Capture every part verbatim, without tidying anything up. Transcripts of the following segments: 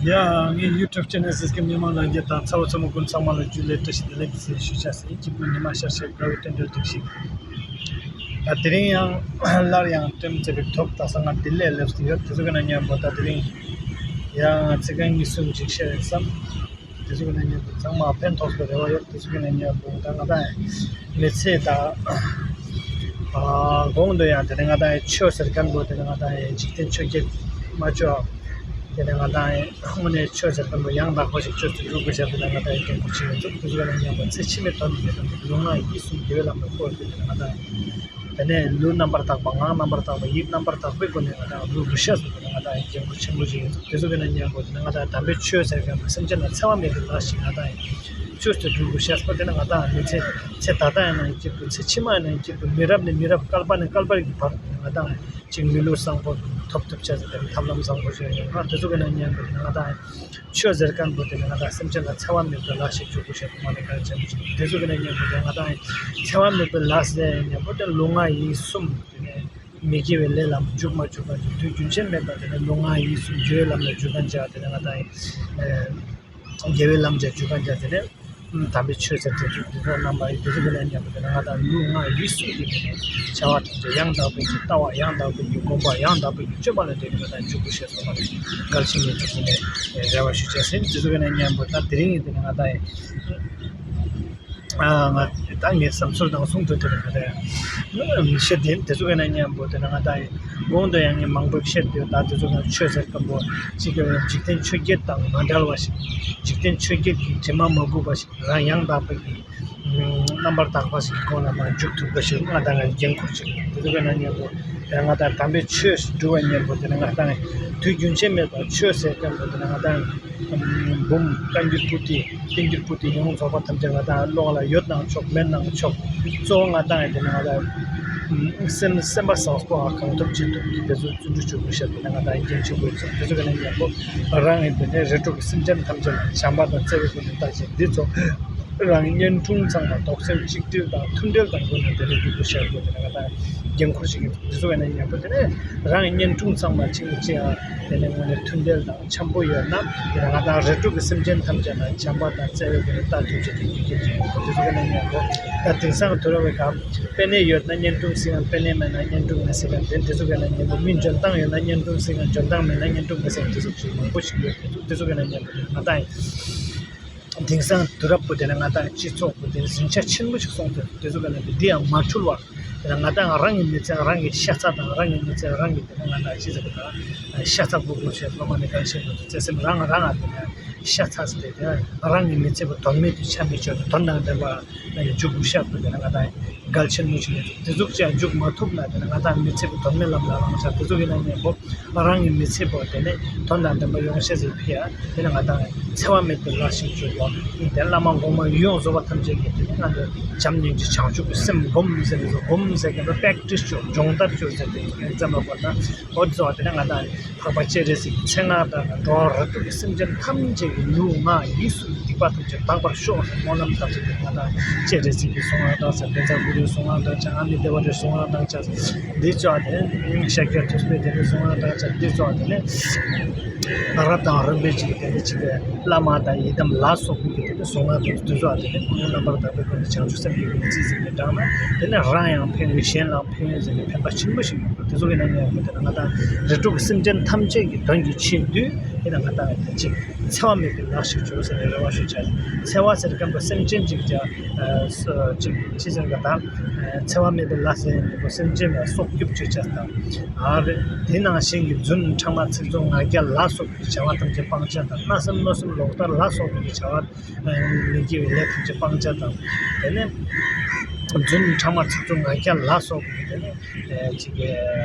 ཡ། ངའི་YouTube channel གཟིགས་མཁན་མི་མང་ལྷན་རྒྱས་དང་ཚ་བོ་ཚ་མོ་ཀུན་ཚང་མ་ལ་ཇུ་ལེ་བཀྲ་ཤིས་བདེ་ལེགས་ཟེར་ཞུ་བྱ་ཟིན། སྐྱིད་པོ་ཉི་མ་ཤར་ཤར་དགའ་བའི་རྟེན་འབྲེལ་སྒྲིག་ཞིག་ད་དེ་རིང་ཡང་སླར་ཡང་ལྟད་མོ་རྩེ་བའི་ཐོག་ད་ས་ང་འདི་ལས་སླེབས་ཏེ་ཡོད། དེ་ཚོ་གི་ནང་མཉམ་པོ་ད་དེ་རིང་ཡང་ཚིག་རྐང་གཉིས་གསུམ་ཅིག་བཤད་བསམ། དེ་ཚོ་གི་ནང་མཉམ་པོ་ཚང་མ་ཕན་ཐོགས་པའི་རེ་བ་ཡོད། དེ་ཚོ་གི་ནང་མཉམ་པོ་ད་ང་ད་མི་ཚེ་ད་ཨ་གོང་དུ་ཡང་དེ་ནས་ང་ད་ཆོས་ཟེར་མཁན་པོ་དེ་ནས་ང་ད་འཇིག་རྟེན་ཆོས་བརྒྱད་མ་ཆོས་དེ་ནས་ང་ད་དངོས་གནས་ཆོས་ཟེར་མཁན་པོ་ཡང་དག་པ་ཞིག་ཆོས་སུ་འགྲོ་དགོས་ཤག་དེ་ནས་ང་ད་འགན་ཁུར་ཆེ་ཡོད་འདུག་དེ་ཚོ་གི་ནང་མཉམ་པོ་ཚེ་ཕྱི་མའི་དོན་དུ་ལུས་ངག་ཡིད་གསུམ་དགེ་བའི་ལམ་ལ་བཀོལ་ཏེ་དེ་ནས་ང་ད་དེ་ནས་ལུས་རྣམ་པར་དག་པ། ངག་རྣམ་པར་དག་པ། ཡིད་རྣམ་པར་དག་པའི་སྒོ་ནས་ང་དང་ལུས་འགུལ་ཤེས་སུ་ང་དང་འགན་ཁུར་ཆེན་པོ་ཞིག་ཡིན། དེ་ཚོ་གི་ནང་མཉམ་པོ་དེ་ནས་ང་དང་དམ་པའི་ཆོས་ཟེར་མཁན་པོ་སེམས་ཅན་ལ་འཚེ་བ་མེད་པའི་ལས་ཤིག་ང་དང་ཆོས་སུ་སྒྲུབ་དགོས་ཤེས་པོ་དེ་ནི་ང་དང་མི་ཚེ་ཚེ་ད་ལྟ་ཡིན་ན་སྐྱིད་པོ། ཚེ་ཕྱི་མ་ཡིན་ན་སྐྱིད་པོ། མི་རབས་ནས་མི་རབས་བསྐལ་པ་ནས་བསྐལ་པར་གྱི་བར་དུ་ང་དང་ཅིག་མི་ལུས་བཟང་པོ་ཐོབ་ཐུབ་ཆ་ཟེར་དེ་ཐབས་ལམ་བཟང་པོ་ཞིག་ཡོད། ང་དེ་ཚོ་གི་ནང་མཉམ་པོ་དེ་ནས་ང་དང་ཆོས་ཟེར་མཁན་པོ་དེ་ནི་ང་དང་སེམས་ཅན་ལ་འཚེ་བ་མེད་པའི་ལས་ཤིག་སྒྲུབ་དགོས་ཤེས་པོ་མ་ནི་གལ་ཆེན་པོ་ཞིག་དེ་ཚོ་གི་ནང་མཉམ་པོ་དེ་ང་དང་འཚེ་བ་མེད་པའི་ལས་ཟེར་མཉམ་པོ་དེ་ལུས་ངག་ཡིད་གསུམ་དེ་ནས་མི་དགེ་བའི་ལས་ལ་འཇུག་མ་འཇུག་པ་དེ་དུས་རྒྱུན་ཆད་མེད་པ་དེ་ནས་ལུས་ངག་ཡིད་གསུམ་དགེ་བའི་ལམ་ལ་འཇུག་ག་བྱ། དེ་ནས་ང་དང་དགེ་བའི་ལམ་ལ་འཇུག་ག་བྱ། དེ་ནས་དམ་པའི་ཆོས་ཟེར་དེ་ཚོ་དེ་ཚོ་རྣམ་པ་དེ་ཚོ་གི་ནང་མཉམ་པོ་དེ་ནས་ང་དང་ལུས་ངག་ཡིད་གསུམ་གྱི་དེ་ནས་བྱ་བ་ཐམས་ཅད་ཡང་དག་པའི་གི་ལྟ་བ། ཡང་དག་པའི་གི་སྒོམ་པ། ཡང་དག་པའི་གི་སྤྱོད་པ་ལ་དེ་ནས་ང་དང་འཇུག་དགོས་ཤེས་སོགས་པ་ནས་གལ་ཆེན་པོ་ཐུགས་ནས་རེ་བ་ཞུ་བྱ་ཟིན། དེ་ཚོ་གི་ནང་མཉམ་པོ་ད་དེ་རིང་ཡིན་དེ་ནས་ང་དང་ཨ་ང་ད་ངའི་བསམ་ཚུལ་དང་གསུང་དོན་དེ་རེད། ང་རེད་ཤེས་ལྡན་དེ་ཚོ་གི་ནང་མཉམ་པོ་དེ་ནས་ང་དང་གོང་དུ་ཡང་ངས་མང་པོ་བཤད་འདུག་ད་དེ་ཚོ་ནང་ཆོས་ཟེར་མཁན་པོ་གཅིག་གི་འཇིག་རྟེན་ཆོས་བརྒྱད་དང་མ་འབྲེལ་བ་ཞིག་འཇིག་རྟེན་ཆོས་བརྒྱད་ཀྱི་དྲི་མ་མ་གོས་པ་ཞིག་རང་ཡང་དག་པའི་གི་རྣམ་པར་དག་པ་ཞིག་གི་སྒོ་ནས་མར་འཇུག་ཐུབ་པ་ཞིག་ང་དང་ངའི་འགན་ཁུར་ཞིག་དེ་ཚོ་གི་ནང་མཉམ་པོ་དེ་ནས་ང་དང་དམ་པའི་ཆོས་སྒྲུབ་པ་མཉམ་པོ་དེ་ནས་ང་དང་དུས་རྒྱུན་ཆད་མེད་པར་ཆོས་ཟེར་མཁན་པོ་དེ་ནས་ང་དང་འབུམ་བཀའ་འགྱུར་པོ་ཏི། བསྟན་འགྱུར་པོ་ཏི་ཡོངས་རྫོགས་པ་ཐམས་ཅད་ང་དང་ཀློག་ལ་ཡོད་ནའང་ཆོག་མེད་ནའང་ཆོག་གཙོ་བོ་ང་དང་ཡང་དེ་ནས་ང་དང་སེམས་སེམས་པ་བཟང་པོ་གང་ཐུབ་ཅི་ཐུབ་ཀྱིས་དེ་ཚོ་བརྩོན་འགྲུས་བྱེད་དགོས་ཤེས་དེ་ནས་ང་དང་འགན་འཁྱེར་དགོས་ཚུལ་དེ་ཚོ་གི་ནང་མཉམ་པོ་རང་ཡིན་དེ་ནས་རིགས་དྲུག་གི་སེམས་ཅན་ཐམས་ཅད་ལ་བྱམས་པ་དང་བརྩེ་བའི་སྒོ་ནས་བལྟ་ཞིང་། འདི་ཚོ་རང་གི་གཉེན་དྲུང་ཚང་མ་དོགས་སེལ་གཅིག་སྒྲིལ་དང་མཐུན་སྒྲིལ་དང་སྒོ་ནས་དེ་ནས་སྒྲུབ་དགོས་ཤེས་དེ་ནས་ང་དང་འགན་ཁུར་ཞིག་ཡིན། འདི་ཚོ་གི་ནང་མཉམ་པོ་དེ་ནས་རང་གི་གཉེན་དྲུང་ཚང་མ་གཅིག་གཅིག་ཨ་དེ་ནས་དངོས་གནས་མཐུན་སྒྲིལ་དང་འཆམ་པོ་ཡོད་ན། དེ་ནས་ང་དང་རིགས་དྲུག་གི་སེམས་ཅན་ཐམས་ཅད་ལ་བྱམས་པ་དང་བརྩེ་བའི་སྒོ་ནས་ལྟ་ཐུབ་ཅེས་ཀྱི་རྒྱུ་རྐྱེན་ཅིག་ཡིན། དེ་ཚོ་གི་ནང་མཉམ་པོ་ད་དེང་སང་དུས་རབས་ཀྱི་སྐབས་པེ་ནེ་ཡོད་ན་གཉེན་དྲུང་ཟེར་ཡང་། པེ་ནེ་མེད་ན་གཉེན་དྲུང་མེད་ཟེར་ཡང་། དེ་དེ་ཚོ་གི་ནང་མཉམ་པོ་མི་འཇོན་ཐང་ཡོད་ན་གཉེན་དྲུང་ཟེར་ཡང་། འཇོན་ཐང་མེད་ན་གཉེན་དྲུང་མེད་ཟེར་ཡང་། དེ་ཚོ་ཞིག་མང་པོ་ཞིག་ཡོད། དེ་ཚོ་དེ་ཚོ་གི་ནང་མཉམ་པོ་ང་དང་དེང་སང་དུས་རབས་པོ་དེ་ནས་ང་དང་སྤྱི་ཚོགས་པོ་དེ་ཟིང་ཆ་ཆེན་པོ་ཞིག་སོང་སྟེ། དེ་ཚོ་གི་ནང་དེ་འདི་ཡང་མ་འཁྲུལ་བར། དེ་ནས་ང་དང་རང་གི་མི་ཚེ་རང་གིས་ཤ་ཚ་དང་། རང་གི་མི་ཚེ་རང་གིས་དེ་ནས་ང་དང་ཅི་ཟེར་གི་དང་ཤ་ཚ་དགོས་དགོས་བྱས་སློབ་མ་ནི་གལ་ཆེན་པོ་བརྩེ་སེམས་རང་རང་ཨ་དེ་ནས་ཤ་ཚ་ཟེར་ཏེ། དེ་ནས་རང་གི་མི་ཚེ་པོ་དོན་མེད་དུ་ཆ་མི་ཆོད་དེ་དོན་དང་ལྡན་པ་ནས་འཇུག་དགོས་ཤེས་པོ་དེ་ནས་ང་དང་གལ་ཆེན་པོ་ཞིག་ཡོད། དེ་ཟུག་ཅིག་འཇུག་མ་ཐུབ་ན་དེ་ནས་ང་དང་མི་ཚེ་པོ་དོན་མེད་ལམ་ལ་ལངས་ཤག་དེ་ཚོ་གི་ནང་མཉམ་པོ་རང་གི་མི་ཚེ་པོ་དེ་ནས་དོན་དང་ལྡན་པ་ཡོང་ཤེས་ཟེར་ཕི་ཡ། དེ་ནས་ང་དང་འཚེ་བ་མེད་པའི་ལས་ཤིག་བྱོས་ཡོང་། དེ་བླ་མ་གོང་མ་ཡོངས་རྫོགས་པ་ཐམས་ཅད་ཀྱིས་དེ་ནས་ང་ཚོ་བྱམས་སྙིང་རྗེ་བྱང་ཆུབ་ཀྱི་སེམས་སྒོམ་ཟེར་ནས་སྒོམ་ཟེར་མཁན་པོ་པེག་ཊི་སི་བྱོས། སྦྱོང་བརྡར་བྱོས་ཟེར་ཏེ་ཙམ་ལ་བར་ན་འོ་ཙོ་དེ་ནས་ང་དང་འཕགས་པ་སྤྱན་རས་གཟིགས་ཀྱི་མཚན་སྔགས་དང་། འགྲོ་བ་རིགས་དྲུག་གི་སེམས་ཅན་ཐམས་ཅད་ཀྱི་ལུས་ངག་ཡིད་གསུམ་སྡིག་པ་ཐམས་ཅད་དག་པར་ཤོག་ཟེར་སྨོན་ལམ་བཏབ་ཟེར་ཏེ། ང་དང་སྤྱན་རས་གཟིགས་ཀྱི་གསུང་ངག་དང་ཟེར། བཛྲ་གུ་རུའི་གསུང་ངག་དང་ཆ། ཨ་མི་དེ་ཝ་རའི་གསུང་ངག་དང་ཆ། འདི་ཚོ་དེ་ནས་ཤཱཀྱ་ཐུབ་པའི་དེ་ནས་གསུང་ངག་དང་ཆ། འདི་ཚོ་དེ་ནས་རབ་དང་རིམ་པས་ཅིག་དེ་ནས་ཅིག་བླ་མ་དང་ཡི་དམ་ལ་སོགས་པའི་དེ་ནས་གསུང་ངག་དང་། འདི་ཚོ་དེ་ནས་ཀུན་སློང་རྣམ་པར་དག་པའི་སྒོ་ནས་བྱང་ཆུབ་སེམས་ཀྱི་སྒོ་ནས་རྩིས་ཟིན་ནས་དྲངས་ན། དེ་ནས་རང་ཡང་ཕན་ཡོན་གཞན་ལའང་ཕན་ཡོན་ཟེར་ནས་ཕན་པ་ཆེན་པོ་ཞིག་ཡོང་གི། དེ་ཚོ་གི་ནང་ཡང་དེ་ནས་ང་དང་རིགས་དྲུག་གི་སེམས་ཅན་ཐམས་ཅད་ཀྱི་དོན་གྱི་ཆེད་དུ་དེ་ནས་ང་དང་ཅིག་འཚེ་བ་མེད་པའི་ལས་ཤིག་བྱོས་ཟེར་ནས་རེ་བ་ཞུ་བྱ། འཚེ་བ་ཟེར་མཁན་པོ་སེམས་ཅན་ཅིག་ཅ་ཅིག་ཅི་ཟེར་ག་ད། འཚེ་བ་མེད་པའི་ལས་ཟེར་མཁན་པོ་སེམས་ཅན་ལ་སྲོག་སྐྱོབ་བྱེད་བྱ་དང་། ཨ་རེ། དེ་ནང་བཞིན་གྱི་རྫུན་ཕྲ་མ་ཚིག་རྩུབ་ང་རྒྱལ་ལ་སོགས་པའི་བྱ་བ་ཐམས་ཅད་སྤང་བྱ་དང་། བརྣབ་སེམས་གནོད་སེམས་ལོག་ལྟ་ལ་སོགས་པའི་བྱ་བ་མི་དགེ་བའི་ལས་ཐམས་ཅད་སྤང་བྱ་དང་། དེ་ནས་རྫུན་ཕྲ་མ་ཚིག་རྩུབ་ང་རྒྱལ་ལ་སོགས་པའི་དེ་ནས་ཅིག་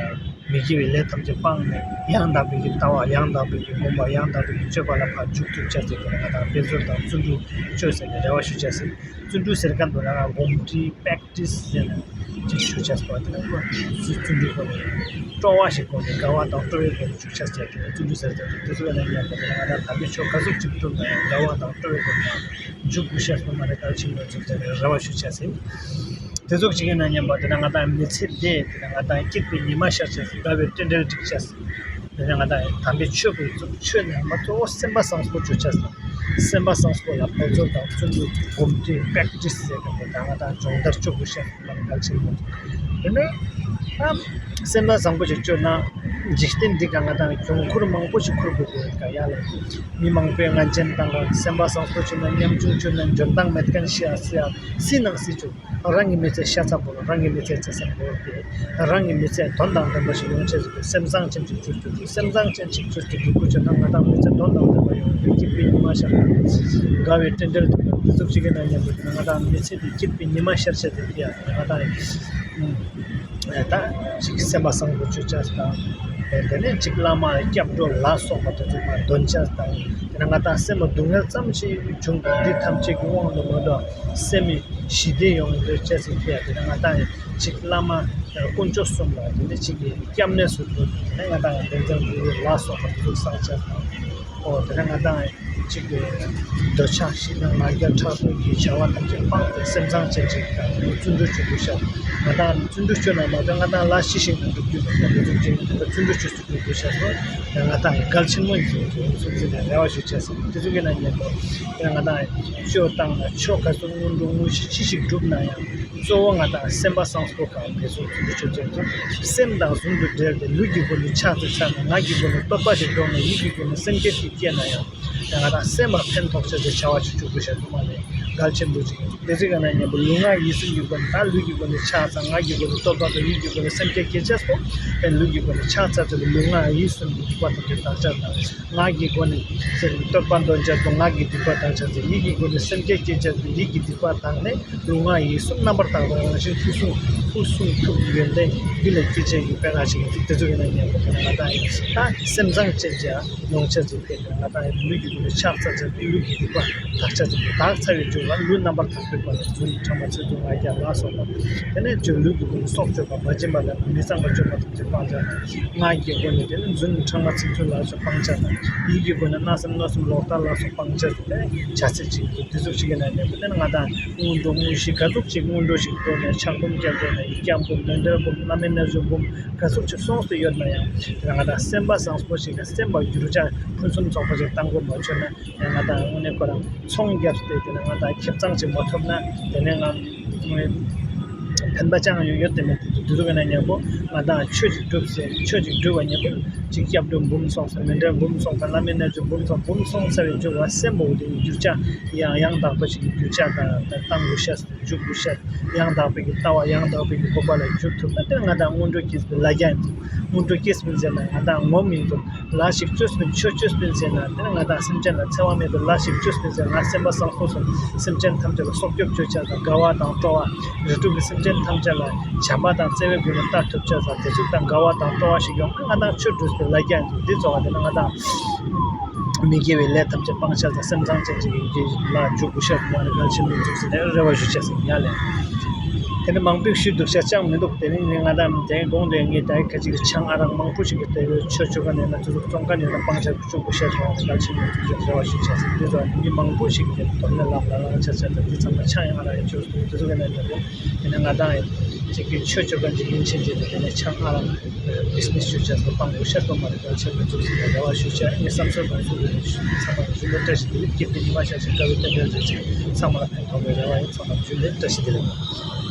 མི་དགེ་བའི་ལས་ཐམས་ཅད་སྤངས་ནས། ཡང་དག་པའི་གི་ལྟ་བ། ཡང་དག་པའི་གི་སྒོམ་པ། ཡང་དག་པའི་གི་སྤྱོད་པ་ལ་ཕར་འཇུག་ཐུབ་བྱ་ཟེར་གི་ང་དང་དཔེ་མཛོད་དང་བརྩོན་འགྲུས་བཅོས་ཟེར་ནས་རེ་བ་ཞུ་བྱ་ཟེར། བརྩོན་འགྲུས་ཟེར་མཁན་དུ་ང་དང་གོམས་འདྲིས་པེག་ཊི་སི་ཟེར་ནས་ཅིག་ཞུ་བྱ་ཟེར་བ་དེ་ནས་བརྩོན་འགྲུས་སྒོ་ནས་སྤྲོ་བ་ཞིག་སྒོ་ནས་དགའ་བ་དང་སྤྲོ་བའི་སྒོ་ནས་འཇུག་བྱ་ཟེར་དེ་བརྩོན་འགྲུས་ཟེར་དེ་དེ་ཚོ་ལ་ཡང་ཡང་དེ་ང་དང་དམ་པའི་ཆོས་ག་ཟུག་ཅིག་བསྒྲུབ་ན་ཡང་དགའ་བ་དང་སྤྲོ་བའི་སྒོ་ནས་འཇུག་དགོས་ཤེས་སོང་མ་རེད། གལ་ཆེན་པོ་ཚུགས་ཟེར་ནས་རེ་བ་ཞུ་བྱ་ཟེར། དེ་ཚོ་གཅིག་ཡིན་ན་མཉམ་པ་དེ་ནས་ང་དང་མི་ཚེ་འདི་དེ་ནས་ང་དང་སྐྱིད་པའི་ཉི་མ་ཤར་བྱ་ཟེར། དགའ་བའི་རྟེན་འབྲེལ་སྒྲིག་བྱ་ཟེར། དེ་ནས་ང་དང་དམ་པའི་ཆོས་ཀྱི་ཆོས་ནི་མ་གཙོ་བོ་སེམས་པ་བཟང་པོ་བཅོ་ཆ་ས། སེམས་པ་བཟང་པོ་ལ་འབད་རྩོལ་དང་བརྩོན་འགྲུས་གོམས་འདྲིས་པེག་ཏྲིས་ཟེར་གི་འདུག་ད་ང་དང་སྦྱོང་བརྡར་བཅོ་དགོས་ཤ་ལ་གལ་ཆེན་པོ། དེ་ནས་ཨ་སེམས་པ་བཟང་པོ་ཞིག་བཅོས་ན་འཇིག་རྟེན་འདི་ག་ང་དང་འབྱུང་འཁོར་མང་པོ་ཞིག་འཁོར་དགོས་ཀྱི་ཡོད་ཀ་ཡ་ལ། མི་མང་པོས་ང་རྒྱལ་བཏང་ག་སེམས་པ་བཟང་པོ་བཅོས་ན་ཉམ་ཆུང་བཅོས་ན་འཇོན་ཐང་མེད་མཁན་ཤི་ཡ་སི་ཡ་སི་ནང་སི་བཅོས། རང་གི་མི་ཚེ་ཤ་ཚ་པོ་རང་གི་མི་ཚེ་བརྩེ་སེམས་པོ་དེ། རང་གི་མི་ཚེ་དོན་དང་ལྡན་པ་ཞིག་ཡོང་ཆེད་ཀྱི་སེམས་བཟང་ཅན་ཅིག་བཅོས་ཀྱི་འདུག་སེམས་བཟང་ཅན་ཅིག་བཅོས་ཀྱི་འདུག་ཁུ་ཆོ་ན་ང་དང་མི་ཚེ་དོན་དང་ལྡན་པ་ཡོང་གི་སྐྱིད་པའི་ཉི་མ་ཤར་དང་། དགའ་བའི་སྤྲིན་བྲལ་དུ་འདུག་འདི་ཚོ་གཅིག་གི་ནང་ཉམས་པོ་དེ་ང་དང་མི་ཚེ་དེ་སྐྱིད་པའི་ཉི་མ་ཤར་ཆེད་དུ་ཕི་ཡ་ང་དང་ད་ཅིག་སེམས་པ་བཟང་པོ་བཅོས་ཆ་དང་། དེ་ནས་ཅིག་བླ་མ་སྐྱབས་འགྲོ་ལ་སོགས་པ་དེ་ཚོ་མ་འདོན་ཆ་དང་། དེ་ནས་ང་དང་སེམས་ལ་སྡུག་བསྔལ་ཙམ་ཞིག་བྱུང་དང་འདི་ཐམས་ཅད་ཀྱི་དབང་དུ་མ་འགྲོ་སེམས་ཞི་བདེ་ཡོང་འདོད་ཅེས་ཟེར་ཐུབ་ཡ། དེ་ནས་ང་དང་ཡང་ཅིག་བླ་མ་དཀོན་མཆོག་གསུམ་ལ་དེ་ནས་ཅིག་གི་སྐྱབས་གནས་སུ་འགྲོ། དེ་ནས་ང་དང་ཡང་དེ་ཚོ་ལ་སོགས་པ་དེ་ཚོ་བསགས་བྱ་དང་། ཨོ་དེ་ནས་ང་དང་ཡང་ཅིག་གི་འདོད་ཆགས་ཞེ་སྡང་ང་རྒྱལ་ཕྲག་དོག་གི་བྱ་བ་ཐམས་ཅད་སྤངས་ཏེ་སེམས་བཟང་ཅན་ཅིག་དང་བརྩོན་འགྲུས་བྱེད་དགོས་ཤག་ང་དང་བརྩོན་འགྲུས་བྱོས་ན་མ་གཏོགས་ང་དང་ལ་ཤི་ཞིང་ན་འགྲུབ་རྒྱུ་མེད་པ་དེ་ཚོ་ཅིག་བརྩོན་འགྲུས་བྱེད་དགོས་ཤག་སོ། ང་དང་གལ་ཆེན་མོ་ཡིན་ཚུལ་ཚུལ་ཚུལ་ཚུལ་ནས་རེ་བ་ཞུ་བྱས་སོང་། དེ་ཚོ་གི་ནང་ཉན་པོ་དེ་ང་དང་ཆོས་བཏང་ན་ཆོས་ག་ཚོད་སྔོན་འགྲོ་དངོས་གཞི་ཅི་ཞིག་བསྒྲུབ་ན་ཡང་གཙོ་བོ་ང་དང་སེམས་པ་བཟང་པོ་གང་དེ་ཚོ་ཚུལ་ཆོས་ཅན་ཚོ་སེམས་དང་ཟུང་དུ་འབྲེལ་ཏེ་ལུས་ཀྱི་སྒོ་ནས་ཕྱག་ཚོད་ཚར་ན་ངག་གི་སྒོ་ནས་བསྟོད་པ་ཞིག་སྒྲོག་ན་ཡིད་ཀྱི་སྒོ་ནས་སེམས་བསྐྱེད་ཅིག་སྐྱེས་ན་ཡང་ང་དང་སེམས་ལ་ཕན་ཐོགས་ཆེད་དུ་བྱ་བ་ཆུ་ཆུ་དགོས་ཤ་དུ་མ་ལས་གལ་ཆེན་པོ་ཅིག་ཡིན། དེ་ཚོ་གི་ནང་ཉན་པོ་ལུས་ངག་ཡིད་གསུམ་གྱི་སྒོ་ནས་ད་ལུས་ཀྱི་སྒོ་ནས་ཕྱག་ཚར་ངག་གི་སྒོ་ནས་བསྟོད་པ་དང་ཡིད་ཀྱི་སྒོ་ནས་སེམས་བསྐྱེད་སྐྱེ་ཆེད་དུ་ལུས་ཀྱི་སྒོ་ནས་ཕྱག་ཚར་ཚོད་ལུས་ངག་ཡིད་གསུམ་གྱི་སྒོ་ནས་བསྟོད་པ་དང་དེ་དག་ཆ་དང་། ངག་གི་སྒོ་ནས་ཟེར་བསྟོད་པ་འདོན་ཆ་དང་ངག་གི་སྡིག་པ་དག་ཆ་ཟེར་ཡིད་ཀྱི་སྒོ་ནས་སེམས་བསྐྱེད་སྐྱེ་ཆ་ཟེར་ཡིད་ཀྱི་སྡིག་པ་དག་ནས་ལུས་ངག་ཡིད་གསུམ་རྣམ་པར་དག་པ་རང་བཞིན་སྐུ་གསུང་སྐུ་གསུང་ཐུགས་ཀྱི་ཡོན་ཏན་རྒྱུད་ལ་སྐྱེ་ཆ་ཡི་དཔེ་ཁ་ཞིག་ཡིན་དེ་ཚོ་གི་ནང་ཉན་པོ་དེ་ནས་ང་དང་ཡིན་ད་སེམས་བཟང་ཅན་གྱི་ཡོང་ཆ་ཟེར་ཕེབས་ནས་ང་དང་ཡིན་ལུས་ཀྱི་སྒོ་ནས་ཕྱག་འཚལ་ཆ་ཟེར་ལུས་ཀྱི་སྡིག་པ་དག་ཆ་ཟེར་དག་ཚར་བའི་མཇུག་ལ་ལུས་རྣམ་པར་དག་པའི་སྒོ་ནས་རྫུན་ཕྲ་མ་ཚིག་རྩུབ་ངག་འཁྱལ་ལ་སོགས་པ་དེ་ནས་ལུས་ཀྱི་སྒོ་ནས་སྲོག་གཅོད་པ་མ་བྱིན་པ་ལ་མི་གཙང་བ་སྤྱོད་པ་དང་། ཅིག་སྤང་བྱ། ངག་གི་སྒོ་ནས་དེ་ནི་རྫུན་ཕྲ་མ་ཚིག་རྩུབ་ལ་སོགས་སྤང་བྱ་དང་། ཡིད་ཀྱི་སྒོ་ནས་བརྣབ་སེམས་གནོད་སེམས་ལོག་ལྟ་ལ་སོགས་སྤང་བྱ་དང་། བྱ་ཚིག་ཅིག་དེ་ཚོ་ཞིག་གི་ནང་ནས་དེ་ནི་ང་དང་སྔོན་འགྲོ་དངོས་གཞི་ག་ཚོད་ཅིག་སྔོན་འགྲོ་ཞིག་འགྲོ་ནས་ཕྱག་འབུམ་བརྒྱབ་འགྲོ་ནས་ཡིག་བརྒྱ་འབུམ་ལན་བརྒྱ་འབུམ་བླ་མའི་རྣལ་འབྱོར་འབུམ་ག་ཚོད་ཅིག་སོང་སྟེ་ཡོད་ན་ཡང་དེ་ནི་ང་དང་སེམས་པ་བཟང་པོ་ཞིག་དང་སེམས་པ་འགྱུར་བྱ་ཕུན་སུམ་ཚོགས་པ་ཞིག་བཏང་དགོས་མ་བྱུང་ན། ང་དང་དངོས་གནས་ཁོ་རང་ཚོང་བརྒྱབ་སྟེ་དེ་ནས་ང་དང་ཁེ་བཟང་ཅིག་མ་ཐོབ་ན་དེ་ནས་ང་ཕན་པ་ཅང་ཡང་ཡོད་དེ་མེད་དེ་དུས་དུས་ཀྱི་ནང་ཉན་པོ་ང་དང་ཆོས་ཅིག་སྒྲུབ་ཟེར་ཆོས་ཅིག་སྒྲུབ་པ་ཉན་པོ་ཅིག་སྐྱབས་འགྲོ་འབུམ་སོང་ཟེར་མཎྜལ་འབུམ་སོང་ཟེར་བླ་མའི་རྣལ་འབྱོར་འབུམ་སོང་འབུམ་སོང་ཟེར་བའི་མཇུག་ལ་སེམས་པོ་དེ་འགྱུར་བྱ་ཡང་ཡང་དག་པ་ཞིག་འགྱུར་བྱ་དང་བཏང་དགོས་ཤ་འཇུག་དགོས་ཤ། ཡང་དག་པའི་གི་ལྟ་བ་ཡང་དག་པའི་གི་སྤོབས་པ་ལ་འཇུག་ཐུབ་ན་དེ་ང་དང་སྔོན་འགྲོ་སྐྱེས་པའི་ལ་རྒྱ་ཡིན་འདུག་སྔོན་འགྲོ་སྐྱེས་པའི་ཟེར་ན་ང་དང་ངོམ་ཡིན་འདུག་ལ་ཞིག་བཅོས་པའི་ཆོས་བཅོས་པའི་ཟེར་ན་དེ་ང་དང་སེམས་ཅན་ལ་འཚེ་བ་མེད་པའི་ལ་ཞིག་བཅོས་པའི་ཟེར་ན་སེམས་པ་བཟང་པོ་སོང་སེམས་ཅན་ཐམས་ཅད་ལ་སྲོག་སྐྱོབ་བཅོས་བྱ་དང་དགའ་བ་དང་སྤྲོ་བ་རིགས་དྲུག་གི་སེམས་ཅན་ཐམས་ཅད་ལ་བྱམས་པ་དང་བརྩེ་བའི་སྒོ་ནས་ལྟ་ཐུབ་བྱ་དང་དེ་ཚོ་དང་དགའ་བ་དང་སྤྲོ་བ་ཞིག་ཡོང་ན་ང་དང་ཆོས་སྒྲུབ་པའི་ལ་རྒྱ་ཡིན་འདུག་འདི་ཚོ་བ་དེ་ན་ང་དང་མི་དགེ་བའི་ལས་ཐམས་ཅད་སྤང་བྱ་དང་སེམས་བཟང་ཅན་ཅིག་ཡིན་གྱི་ལ་འཇུག་དགོས་ཤ་དུ་མ་རེད་གལ་ཆེན་པོ་འཇུག་ཟེར་ནས་རེ་བ་ཞུ་བྱས་ཟིན་ཡ་ལས། དེ་ནི་མང་པོས་ཞུས་འདུག་ཤ་ཅང་མི་འདུག་དེ་ནི་ནི་ང་དང་དེ་དགོང་དེ་ངས་ད་ཁ་ཅིག་ཆང་ཨ་རག་མང་པོ་ཞིག་གི་དེ་བས་ཆོས་ཆོས་ག་ནས་ན་དུ་ཟུག་བཙོང་ག་ནས་ན་སྤང་བྱ་འཇུག་དགོས་ཤ་དུ་མ་རེད་གལ་ཆེན་པོ་འཇུག་ཟེར་རེ་བ་ཞུ་བྱས་ཟིན། འདི་ཚོ་ནི་མི་མང་པོ་ཞིག་གི་དོན་ལ་ལབ་ལ་ལང་ཆ་ཆ་དང་འདི་ཚང་མ་ཆང་ཡང་ཨ་རག་ཡང་ཆོས་སུ་དུ་ཟུག་ག་ནས་ན་དེ་ནི་ང་དང་ཡང་ཅིག་གི་ཆོས་ཆོས་ག་ཅིག་ཡིན་ཆེན་ཅིག་དེ་ནས་ཆང་ཨ་རག་བིས་ནེས་ཞུ་བྱས་སུ་སྤང་དགོས་ཤ་དུ་མ་རེད། ཆེད་དུ་འཛུགས་ཟིན་པའི་རེ་བ་ཞུ་བྱ་ངས་བསམ་ཚུལ་དང་ཚུལ་དུ་ཚང་མར་རྒྱུན་ལས་བཀྲ་ཤིས་བདེ་ལེགས། སྐྱིད་པའི་ཉི་མ་ཤར་ཞིང་དགའ་བའི་རྟེན་འབྲེལ་མཛད་ཅིང་ཚང་མ་ལ་ཕན་ཐོགས་པའི་རེ་བ་ཡོད། ཚང་མར་རྒྱུན་ལས་བཀྲ་ཤིས་བདེ་ལེགས།